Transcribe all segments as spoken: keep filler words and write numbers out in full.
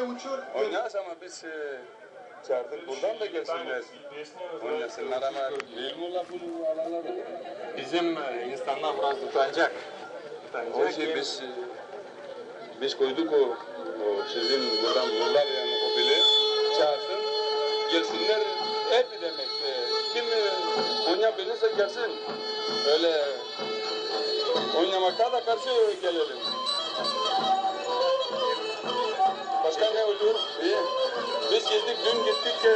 Oynêêrız, ama biz, e, çaardık burdan da gelsinnär. Oynasınnar, ama bizim, e, insannar biraz utancak. Utancak. Onun için biz, e, biz koyduk o, o sizin buradan, bunlar yani o bili çaarsın. Gelsinnär hep demek. E, kim, e, oynayabilirsä gelsin. Ölä oynamakta da karşı gelelim. Başka ne oluyor? İi. Biz gittik, dün gittik, e,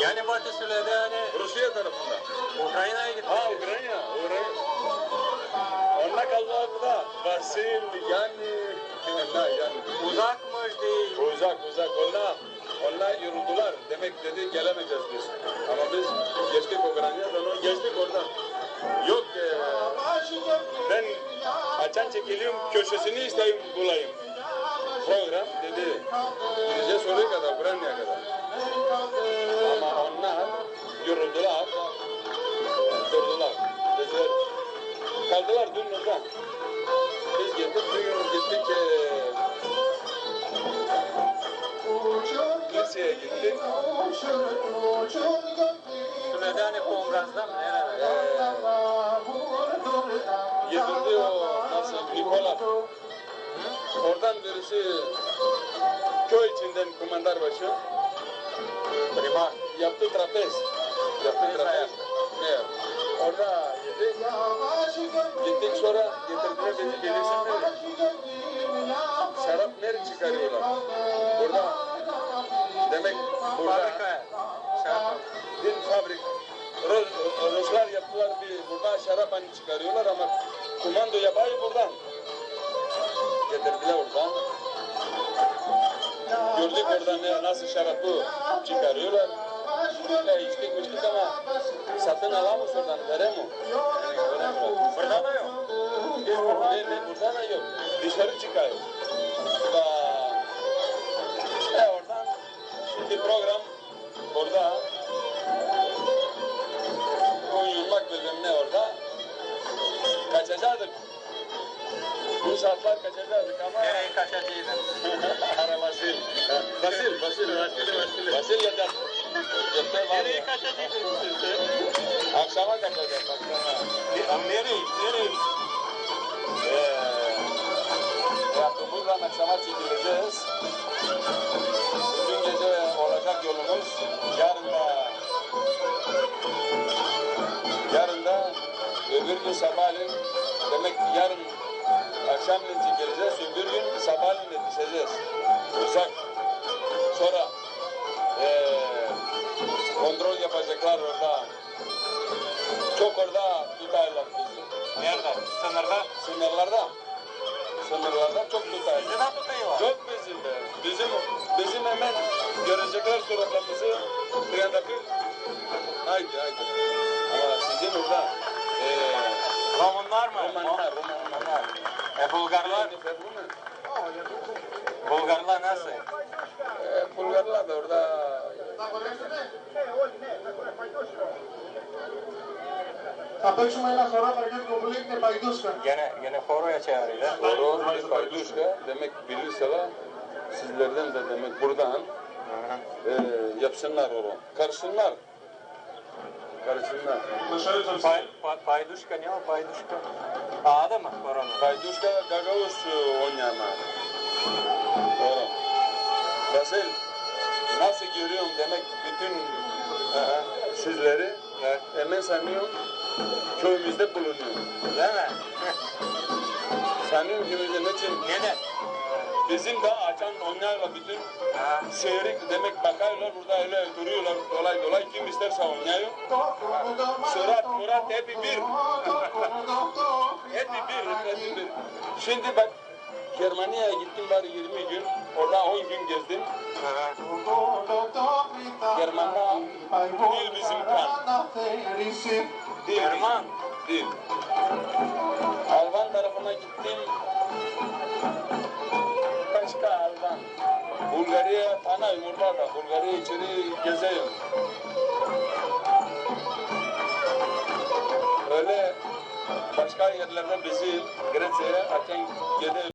Yani Batı sölädi, ani Rusiya tarafında. Ukraynaya gitti. Ha, Ukrayna, Ukrayna. Onnar kaldılar burada. Vasil, yani, yani. Uzakmış deyni. Uzak, uzak. Onnar, onnar yoruldular. Demek dedi, gelemeyecez biz. Ama biz geçtik Ukraynaya, onu geçtik orada. Yok, e, ben açan çekileyim, köşesini isteyim, bulayım. Program dedi, gidecez oraya kadar, Ukraynaya kadar. Ama onnar yoruldular, durdular. Dediler, kaldılar dün orada. Biz gittik, bugün gittik, e, Rusyaya gittik. Sölädi, ani Kongazda mı, neredä? E, getirdi o, nasıl, Nikola. Oradan birisi köy içindän kumandarbaşı. Primarh. Yaptı trapez. Yaptı trapez. Evet. Orada yedik. Gittik, sora getirdiler bizi, bilirsin, şarap neredä çıkarıyorlar. Burada. Demek burada. Fabrika. Şarap. Bir fabrika. Rus-, ruslar yaptılar bir, burada şarap, ani çıkarıyorlar, ama kumando yapayı buradan. Getirdiler oradan. Gördük orada ne, nasıl şarabı çıkarıyorlar. E, içtik, içtik, ama satın alamıyoruz oradan, veremiyoruz. Burada da yok. Burada da yok. Dışarı çıkıyor. Da, e, oradan şimdi program orada oynamak bilmem ne orada. Kaçacaktık. Bu saatlar kaçacaktık ama. Nereyi kaçacaktın? Ara Vasil. Vasil, Vasil. Vasil, Vasil. Vasil yatacak. Nereyi kaçacaktın? Akşama kaçacak, akşama. Ne-, nereyi, nereyi? Ee, ya, buradan akşama çekilecez. Bütün gece olacak yolumuz. Yarın da, yarın da öbür gün sabahleyin, demek yarın akşamleyin gelecez, öbür gün sabahleyin yetişecez. Uzak. Sora, e, kontrol yapacaklar orada. Çok orada tutaylar bizi. Neredä? Sınırda? Sınırlarda. Sınırlarda çok tutaylar. Sizi dä tutaylar? Çok bizim dä. Bizim, bizim hemen görecekler suratlarımızı. Haydi, haydi. Ama sizin orada, e, Romannar mı? Romannar, Romannar. E, bulgarlar? Bulgarlar nasıl? E, bulgarlar da orada. Θα παίξουμε ένα χορό, θα κάνουμε που λέγεται παϊδούσκα. Genä, genä horoya çaarêr, ha? Horo, payduşka, demek bilirseniz, sizlerdän dä demek buradan, e, yapsınnar horo. Karışsınnar. Karışsınnar. Pay-, pa-, payduşka ne o, payduşka? Adı mı horonun? Payduşka gagauz, e, oynama. Doğru. Vasil, nasıl görüyorum demek bütün, aha, sizleri. Evet. E, ben sanıyorum köyümüzde bulunuyor. Değil mi? Sanıyorum köyümüzde. Neçin? Nedän? Bizim dä açan oynarlar bütün. Ha. Seyrik demek bakaylar, burada ölä duruyorlar, dolay dolay, kim istersä oynayın. Surat, murat, hepi bir. Hepi bir, hepi bir. Şimdi bak, Germaniyaya gittim, var irmi gün, orada on gün gezdim. Ha. Germannar diil bizim kan. Diil. German? Diil. Alman tarafına gittim. Başka Alman. Bulgariya tanıyım, orada da. Bulgariya içeri gezeyim. Ölä baş-, Başka erlerdä bizi Greţiyaya atän gene